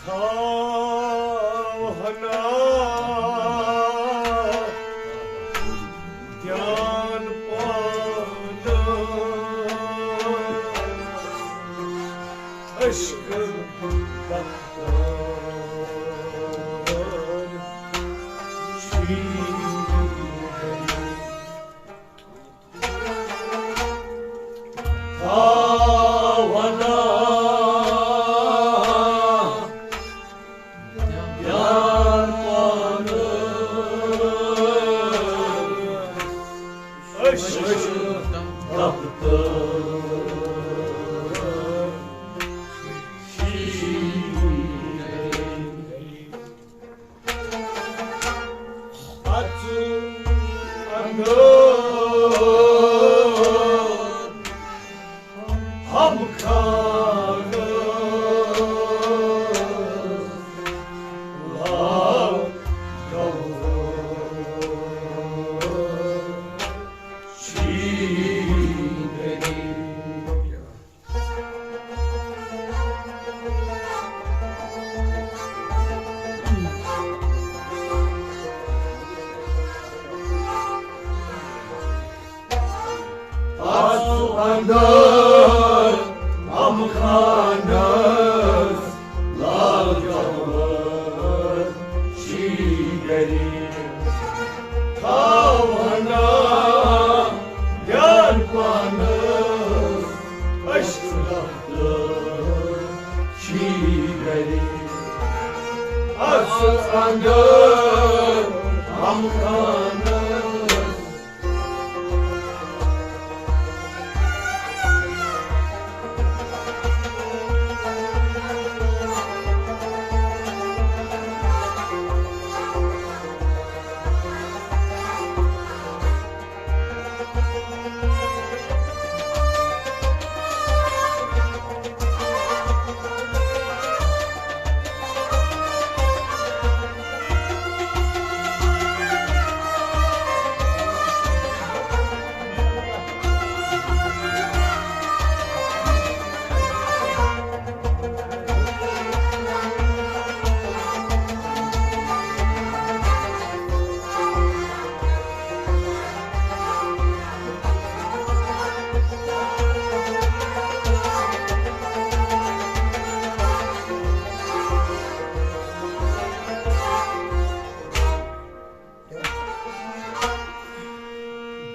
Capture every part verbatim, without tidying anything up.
تھاو ہنا دیان پانس عشق دفتر شیرین۔ تھاونا دیان پانس عشق دفتر شیرین۔ اژٕ اندر ہم خانس لال گوہر شیرین۔ آسو اندر ہم خانس لال جوہر شیرین۔ تھاونا دیان پانس عشق دفتر شیرین۔ اژٕ اندر ہم خانس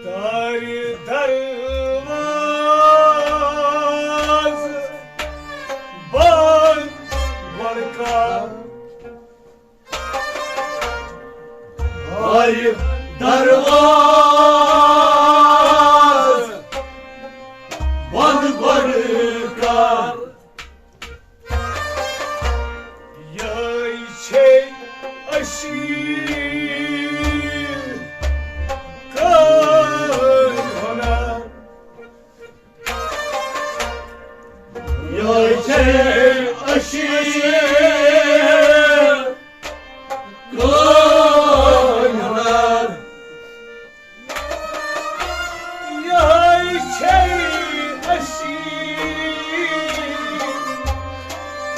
دارِ دروازٕ بنٛد گۄڈٕ کر۔ دارِ دروازٕ بنٛد گۄڈٕ کر۔ یہے چھے اشی کٲنۍ ہنا۔ یہے چھے اشی کٲنۍ ہنا۔ یہے چھے اشی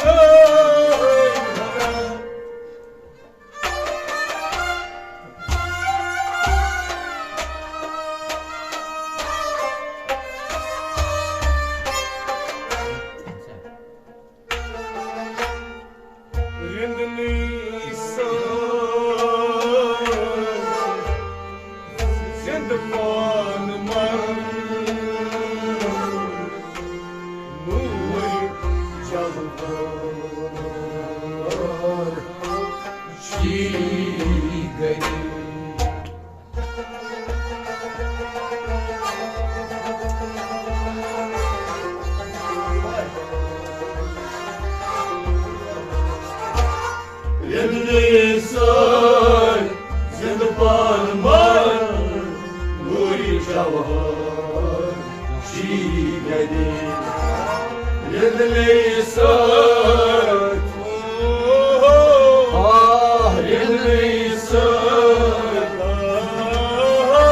کٲنۍ ہنا۔ رندنی سان زندٕ پان مر نور جوہر شیرین۔ ییٚلہِ سٲنۍ زِندٕ پان مَر نوٗرِ جوہر شیرین۔ ییٚلہِ سٲنۍ آہ، ییٚلہِ سٲنۍ آہ،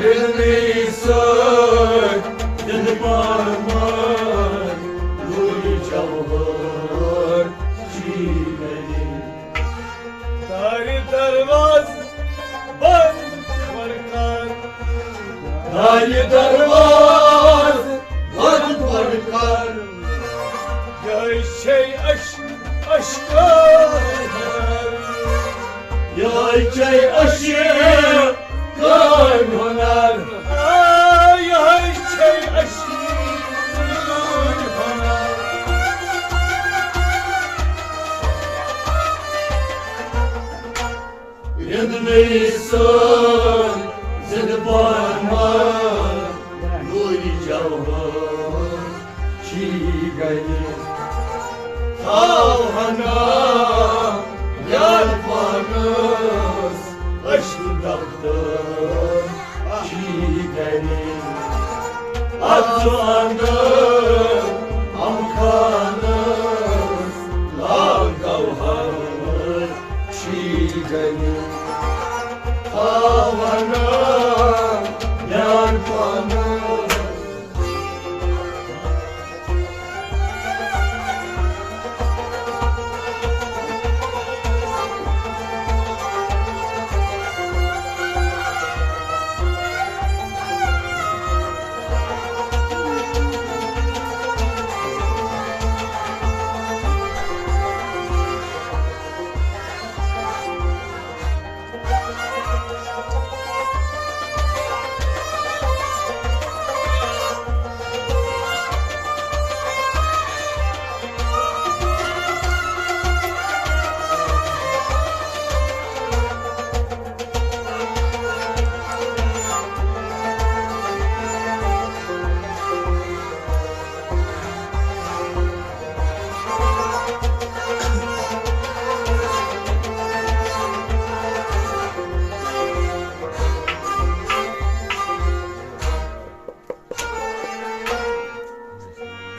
ییٚلہِ سٲنۍ زِندٕ پان مَر نوٗرِ جوہر چھے اش-، اشکار۔ یہے چھے اشکار ہنر۔ آ، یہے چھے اشکار ہنر۔ رندنی سان زندگان ما نوری جوان چی گلی۔ تھاوہنا یار پانس اشک دفتر چی گلی۔ اتھ اندر امکانس لا گوہر چی گلی۔ تھاوہنا یار پانس۔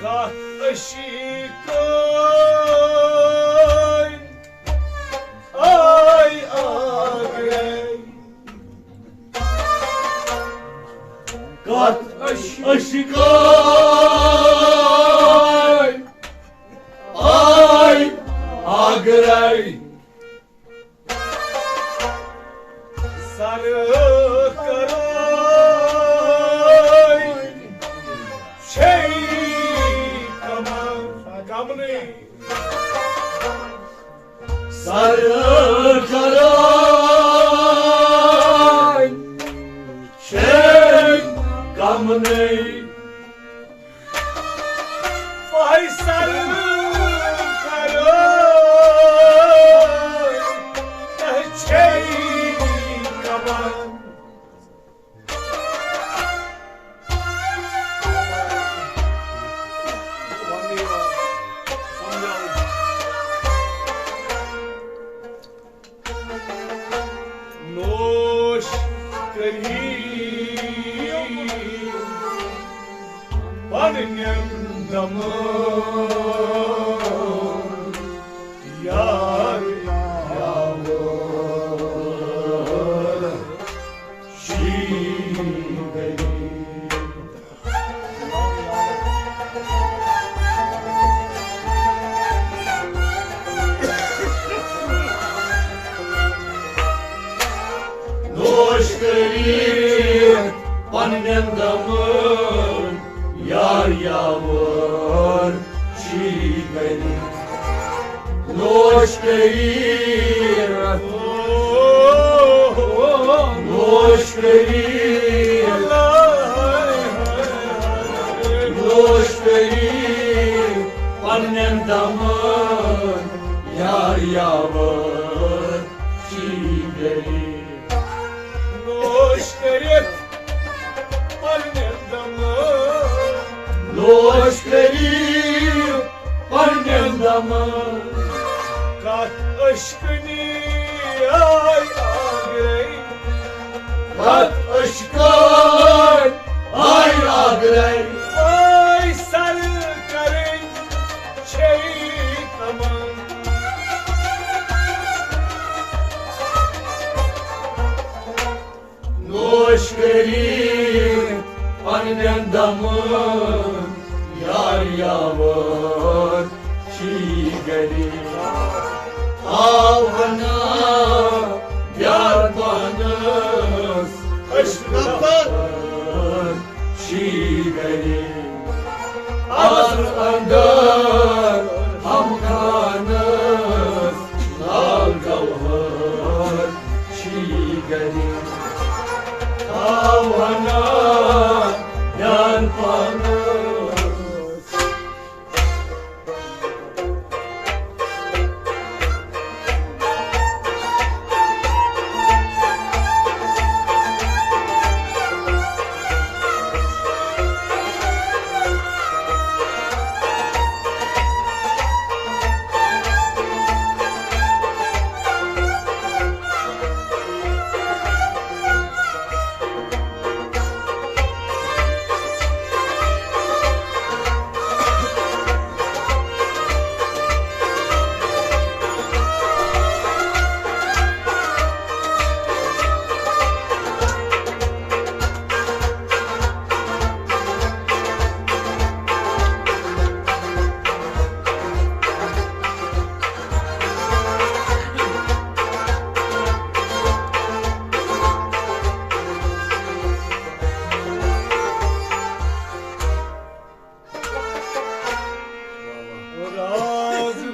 کتھ عشقٕے آے آگرے۔ کتھ عشقٕے آے آگرے۔ سر کرو چھے کمن، کمنٕے۔ سر کرو چھے کمنٕے۔ فیصل کرو تہ چھے کمن۔ نوش کری پننٮ۪ن دمن یار یاور شیٖن گٔلی۔ نوش کٔرِتھ پننٮ۪ن دمن یار یاور چھی گٔلی۔ نوش کٔرِتھ، نوش کٔرِتھ، نوش کٔرِتھ پننٮ۪ن دمن یار یاور چھی گٔلی۔ نوش کٔرِتھ پننٮ۪ن دمن۔ نوش کٔرِو پننٮ۪ن دمن۔ کتھ عشقٕنی آے آگرے۔ کتھ عشقٕنۍ آے آگرے۔ آے سر کرٕنۍ چھے تمن۔ نوش کٔرِتھ پننٮ۪ن دمن یار یاور چھی گٔلی۔ آو ہنا یار پانس عشق چھی گٔلی۔ اتھ اندر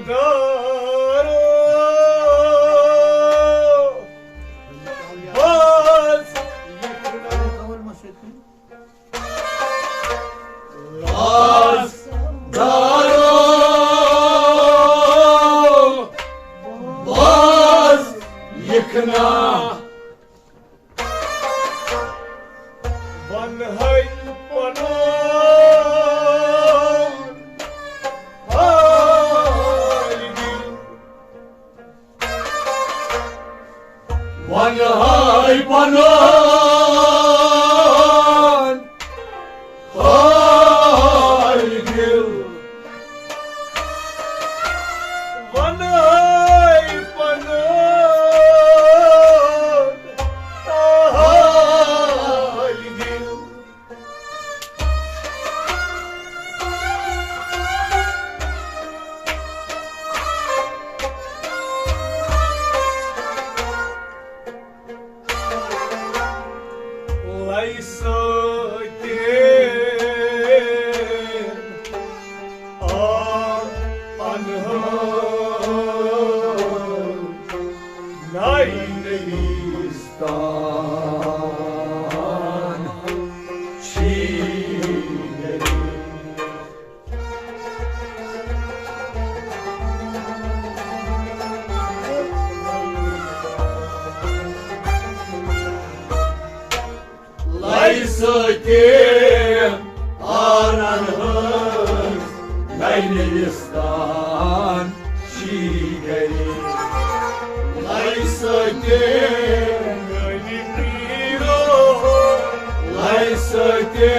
دارو باز، لاز دارو باز یِکھنا۔ ونہٕ ہے پنُن حال دِل۔ ونہٕ ہے پنُن حال دِل۔ ونہٕ ہے پنُن حال دِل۔ لَے سۭتۍ آ اَنہٕ نَے نٔوِستان شیٖرِتھ۔ لَے سۭتۍ آرن ہٕنٛز نَے نٔوِستان شیٖرِتھ۔ لَے سۭتۍ لَے سۭتۍ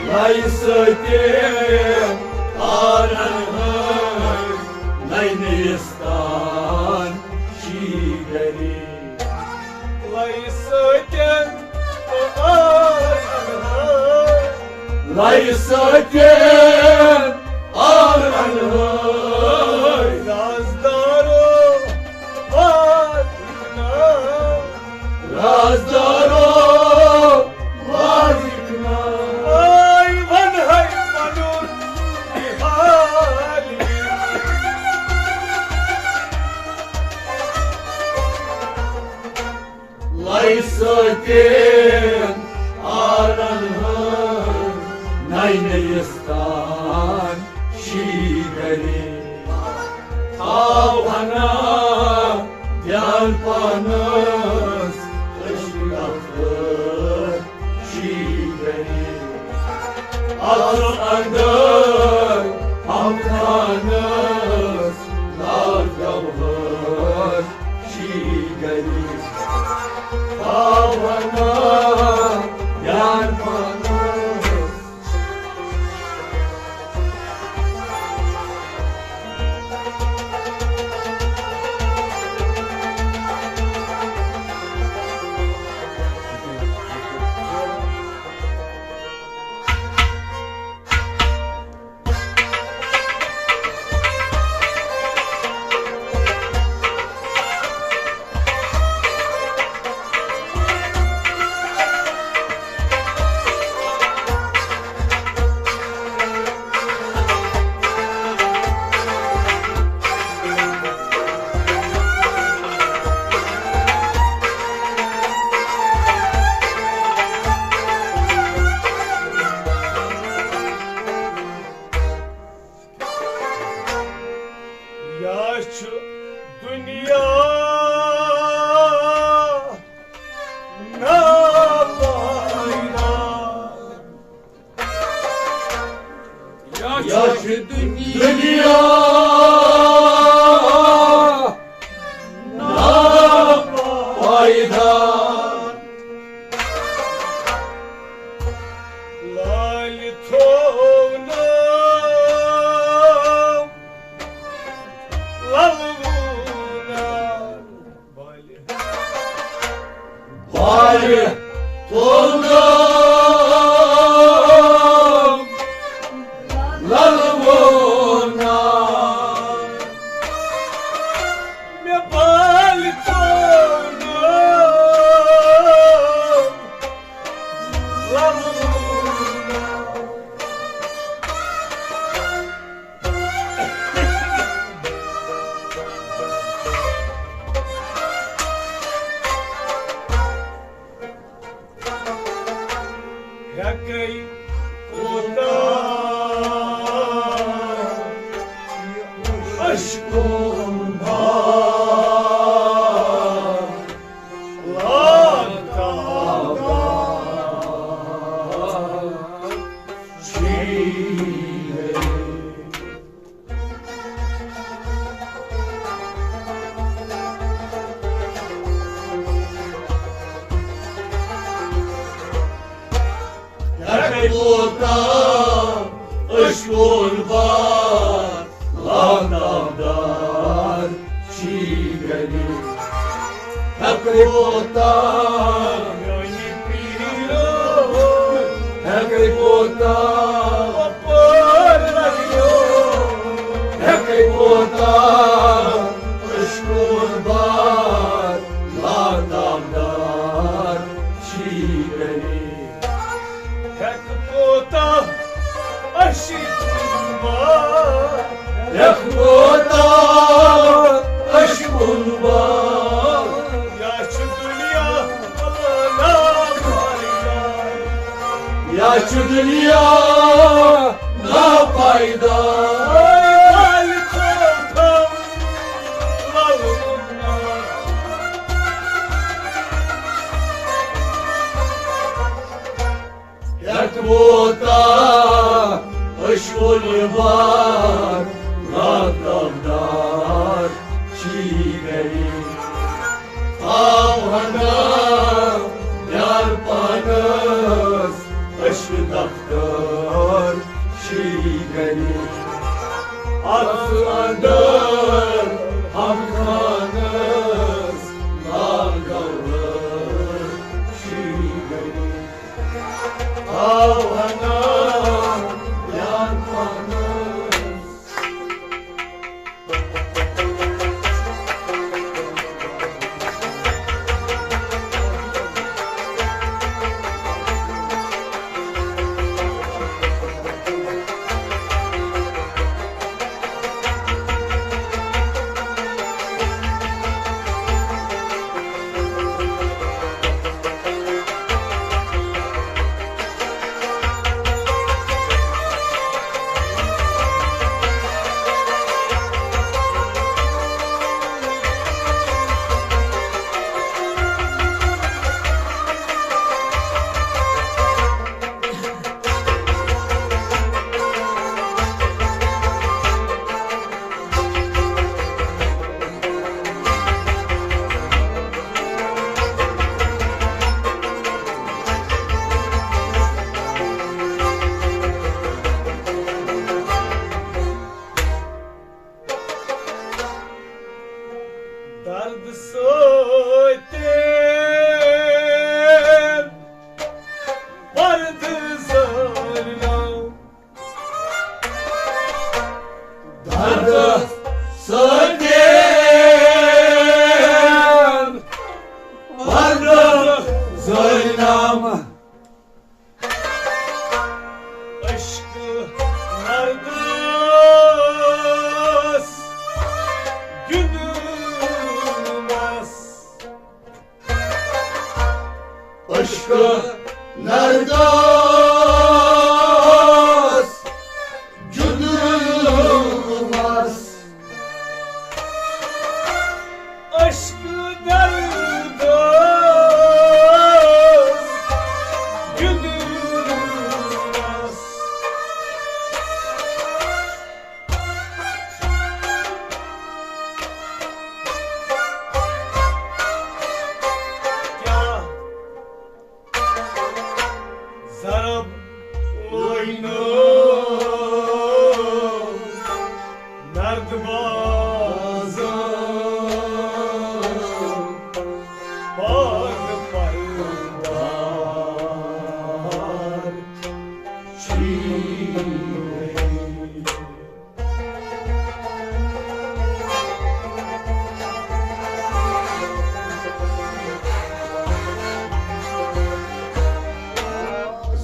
لَے سۭتۍ آرن ہٕنٛز نَے نٔوِستان شیٖرِتھ۔ لَے سۭتۍ آرن ہٕنٛز لَے سۭتۍ آرن ہٕنٛز رازدارو آز رازدارو، رازٕکۍ ناو۔ آے ونہٕ ہے پنُن یہِ حال۔ لَے سۭتۍ آرن ہٕنٛز نَے نٔوِستان شیٖرِتھ۔ تھاو ہنا دیان پانس أچھ لفظ شیٖرِتھ۔ اژ اندر ہمخانس لال گوہر شیٖرِتھ۔ تھاو ہنا دیان پانس یا چھُ دُنیا ناپایدار۔ یا چھُ دُنیا ناپایدار۔ لالہِ تھوونم للوُنم۔ بالہِ تھوونم للوُنم۔ مےٚ بالہِ تھوونم للوُنم۔ عشقن بار لاتعداد چی گلی. یک کوتاہ عشقن بار لاتعداد چی گلی. یک کوتاہ، یک کوتاہ، یک کوتاہ عشقن بار لاتعداد چی گلی. یک کوتاہ عشقن بار، یک کوتاہ عشقن بار. یا چھ دنیا ناپائیدار، یا چھ دنیا ناپائیدار. یک کوتاہ عشقن بار لاتعداد چی گلی. آو ہنا یار پانس عشق دفتر چی گلی. اتھ اندر ہم خانس ناگور چی گلی. آو ہنا یار پانس. درد سۭتۍ پردٕ زٲلنو۔ درد سۭتۍ پردٕ زٲلنم۔ عشق نردس گِنٛدنس۔ عشق نردس گِنٛدنس۔ عشق نردس گِنٛدنس۔ کیٛاہ ضرب لوینو نرد بازن پاک پروار چی۔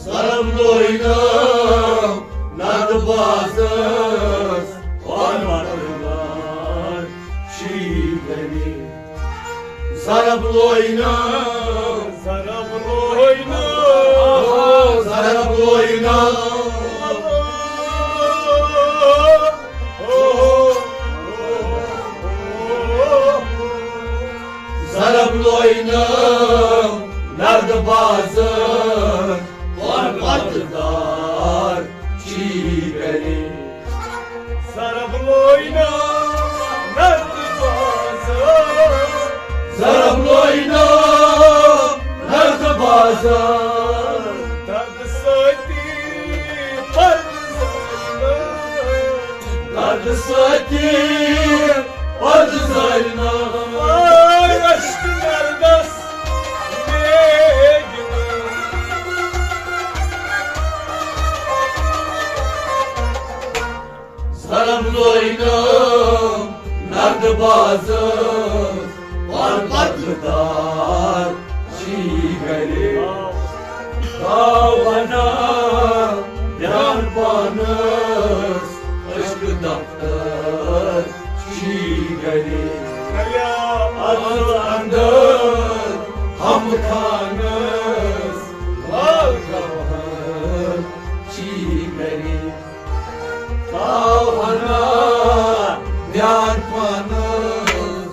ضرب لوینم نرد بازس، پاک پروار چی گلی۔ ضرب لوینم، ضرب لوینم، ضرب لوینم۔ ضرب لوینا نرد بازار۔ ضرب لوینا نرد بازار۔ درد سۭتی پرد زٲلۍ۔ درد سۭتی پرد زٲلۍ۔ آے عشق نردس میگنہٕ۔ ضرب لوینا نرد بازار، پر بدلدار چھی گرے۔ تاوہنا دیان پانس، عشق دفتر چھی گرے۔ اتھ اندر ہم خانس، لال گوہر چھی گرے۔ تاوہنا دیان پانس۔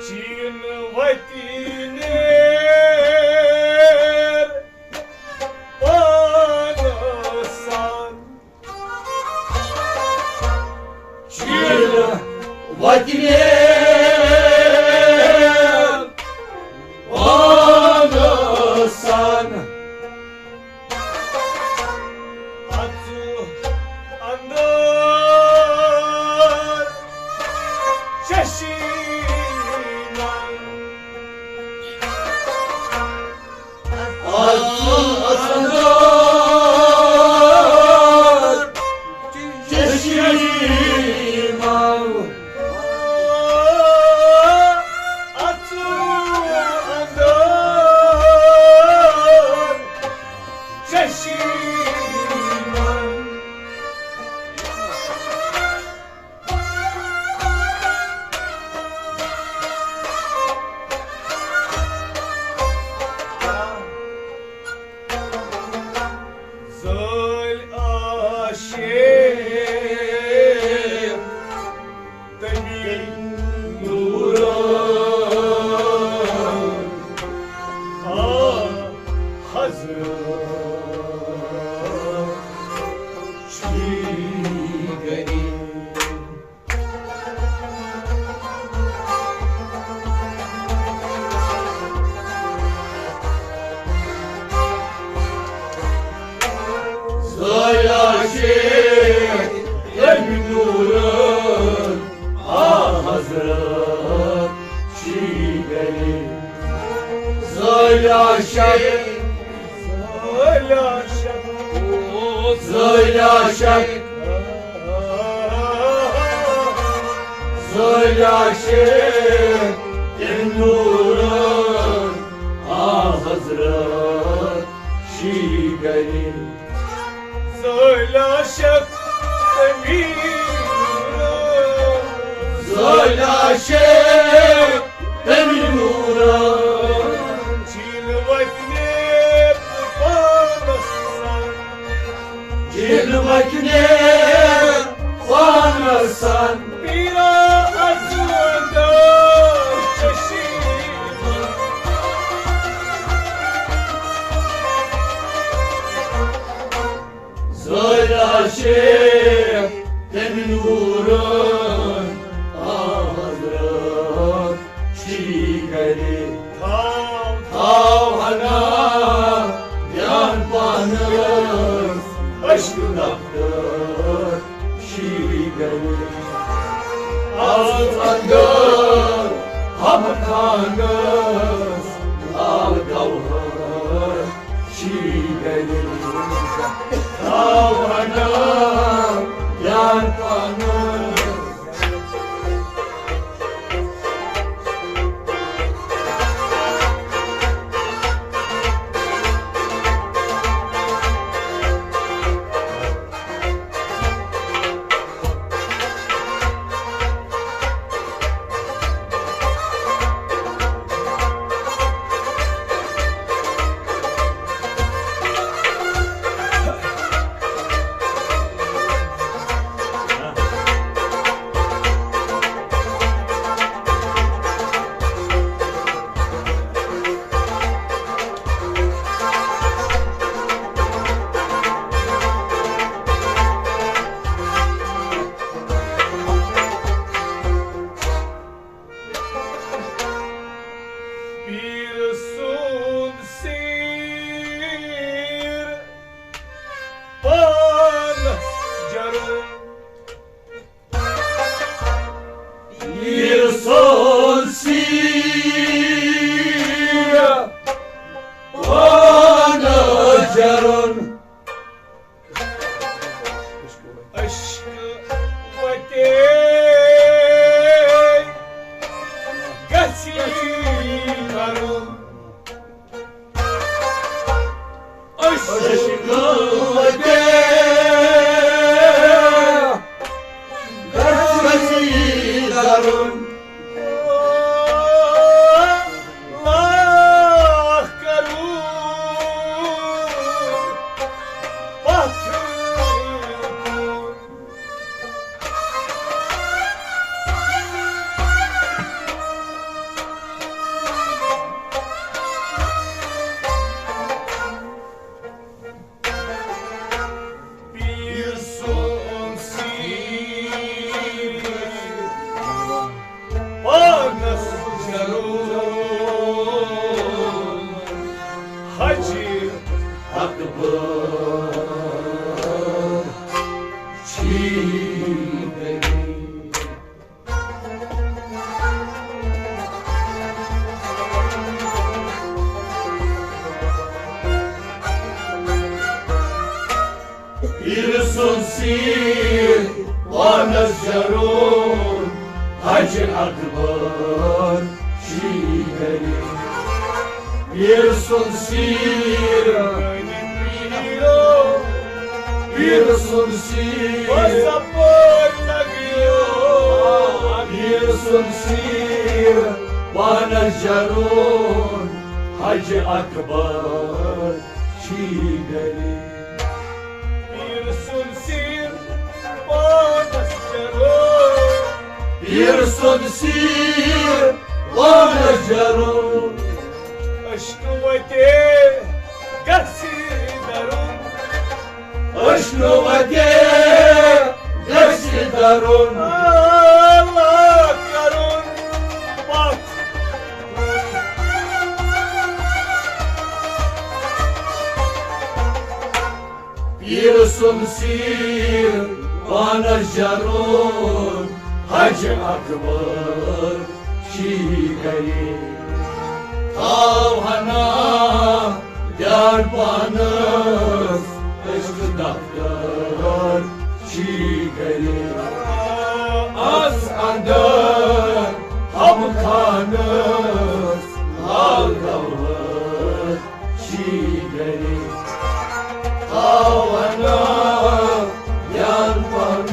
چین وتی نیر پانسان۔ چین وتی نیر پانسان۔ اژٕ اندر چشی نان۔ اژٕ اندر چشی نان۔ اژٕ اندر چشی نان۔ زٲلۍ عاشق تٔمی نوٗرن۔ آ حضرت چھی گرے۔ زٲلۍ عاشق تٔمۍ نوٗرن، آ حضرت چھی گرے۔ زٲلۍ عاشق، زٲلۍ عاشق، زٲلۍ عاشق، زٲلۍ عاشق تٔمۍ نوٗرن، آ حضرت چھی گرے۔ زٲلۍ عاشق تٔمی نوٗرن۔ زٲلۍ عاشق تٔمی نوٗرن۔ چیٖنہٕ وَتہِ نیر پانَس سان۔ چیٖنہٕ وَتہِ نیر پانَس سان۔ پیٖرا اَژٕ اَندر چشی۔ زٲلۍ عاشق تٔمۍ نوٗرن، آ حضرت چھی گرے۔ تھاو، تھاو ہنا دیان پانس، عشق دفتر چھی گرے۔ از اندر ہم خانس لال گوہر چھی گرِ۔ تاوہنا یار پانس۔ پیٖر سُنٛد سیٖر پانس جرُن۔ پیٖر سُنٛد سیٖر پانس جرُن۔ عشق وتے گژھی کرُن۔ عشق وتے گژھی کرُن۔ لاکھ کرور پتھ۔ پیٖر سُنٛد سیٖر پانس جرُن۔ حجہِ اکبر چھی گرِ۔ پیٖر سُنٛد سیٖر پانس جرُن، حجہِ اکبر چھی گرِ۔ پیٖر سُنٛد سیٖر، پیٖر سُنٛد سیٖر، پیٖر سُنٛد سیٖر پانس جرُن، حجہِ اکبر چھی گرِ۔ پیٖر سُنٛد سیٖر پانس جرُن۔ پیٖر سُنٛد سیٖر پانس جرُن۔ عشق وتے گژھی درُن۔ عشق وتے گژھی درُن۔ لاکھ کرور پتھ۔ پیٖر سُنٛد سیٖر پانس جرُن، حجہِ اکبر چھی گرِ۔ تھاو ہنا یار پانس، عشق دفتر چھی گرِ۔ از اندر ہم خانس لال گوہر چھی گرِ۔ تھاونا یار پانس۔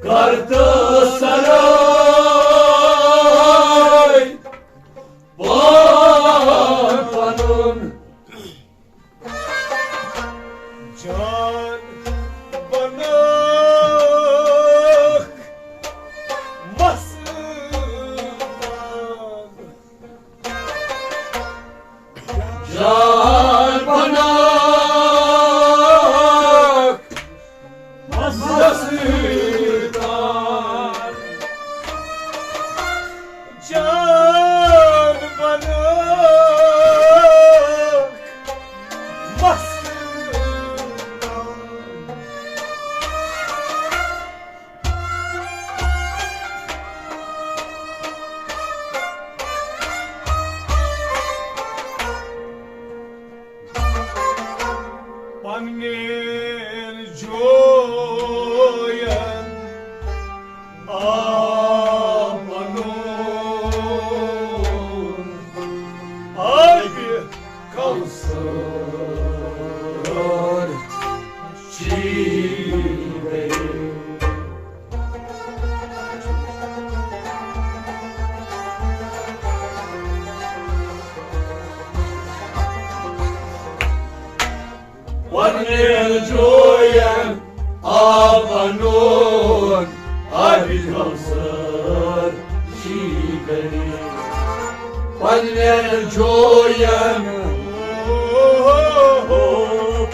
کر تہٕ سرٲے پان پنُن۔ جان بنٲوکھ مستان۔ جان بناوکھ مستان۔ جان بناوکھ مستان۔ پننٮ۪ن جوین آب انُن، آبِ کوثر چی گرِ۔ پننٮ۪ن جوین آب انُن، آبِ کوثر چی گرِ۔ پننٮ۪ن جوین،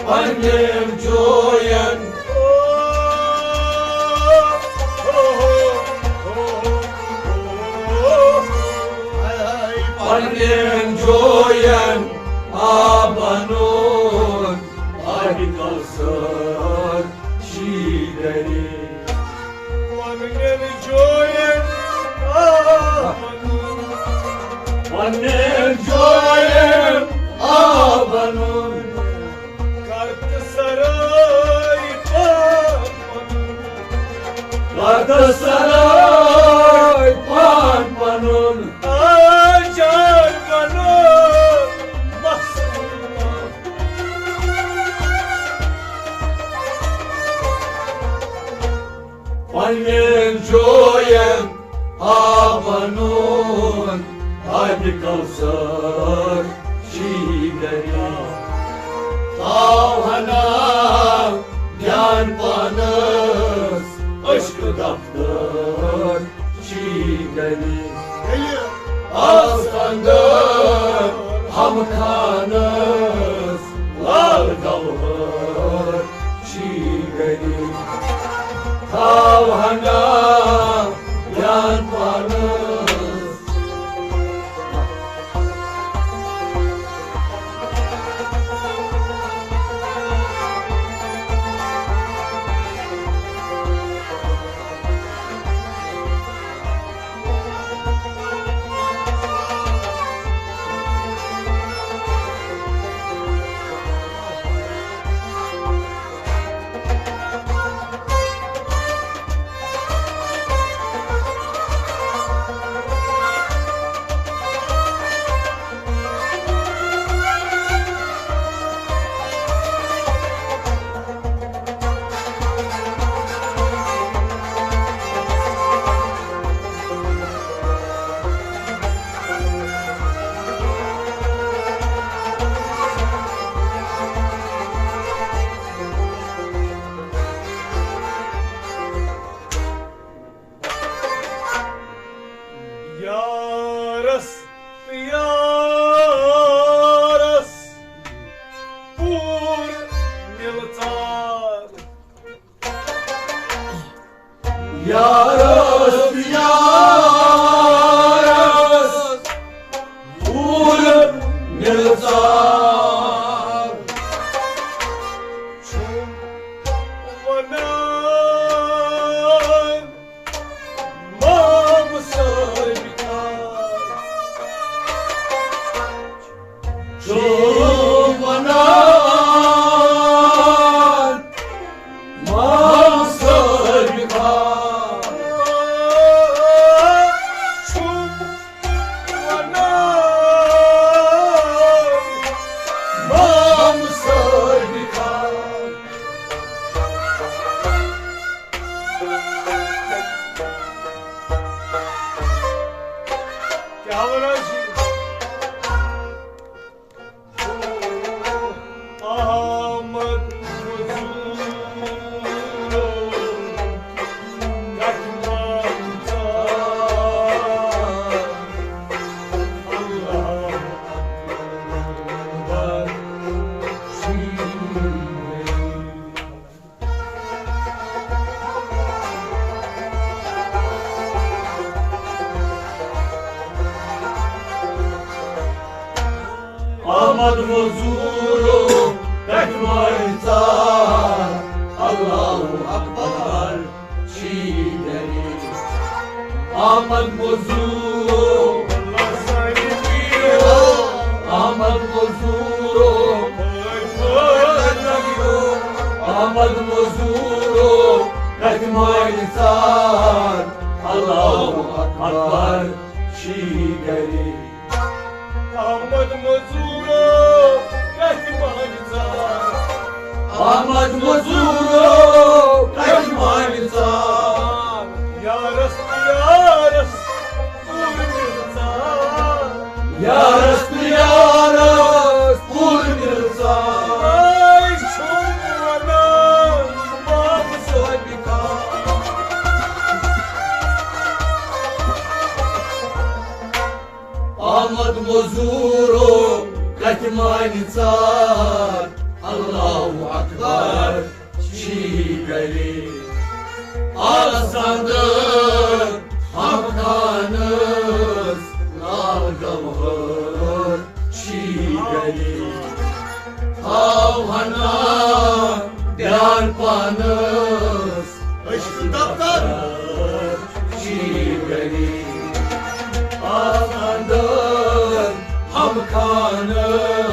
پننٮ۪ن جوین، پننٮ۪ن جوین آب انُن، آبِ کوثر چی گرِ۔ پننٮ۪ن جوین آب انُن۔ پننٮ۪ن جوین آب انُن۔ کر تہٕ سرٲے پان پنُن۔ کر تہٕ سرٲے پان پنُن۔ آ جان بنو مستان۔ پننٮ۪ن جوین آب انُن، آبِ کوثر چی گرِ۔ تھاو ہنا جان پانس عشق دفتر چی گرِ۔ آس اندر ہم خانس لال گوہر چی گرِ۔ تھاو ہنا جان پانس۔ یارس تہٕ یارس پوٗرٕ مِلژار۔ یارس تہٕ یارس پوٗرٕ مِلژار۔ چھُم ونان مام صٲبۍ کار۔ چھُم ونان مام صٲبۍ کار۔ خبر حظ چھِ۔ آمد حضور رحمان ژار۔ اللہ اکبر شیرے۔ آمد مزورو، کٹھ مارِ ژار، اللہ اکبر، چھی گری۔ آمد مزورو، آمد مزورو، آمد مزورو، کتہِ مانہِ ژار، اللہ اکبر، چھی گری۔ آمد مزورو، کتہِ مانہِ ژار۔ آمد مزورو، کتہِ مانہِ ژار۔ یارس تہٕ یارس پوٗرٕ مِلہٕ ژار۔ یارس تہٕ یارس پوٗرٕ مِلہٕ ژار۔ اے چھُم ونان، باب صٲبہِ کار۔ آمد مزورو، کتہِ مانہِ ژار، اللہ اکبر، چھی گری۔ آسان دٲر ہم خانس، لال گوہر، چھی گری۔ تھاو ہنا دیار پانس، عشق دفتر، چھی گری۔ آسان دٲر ہم خانس،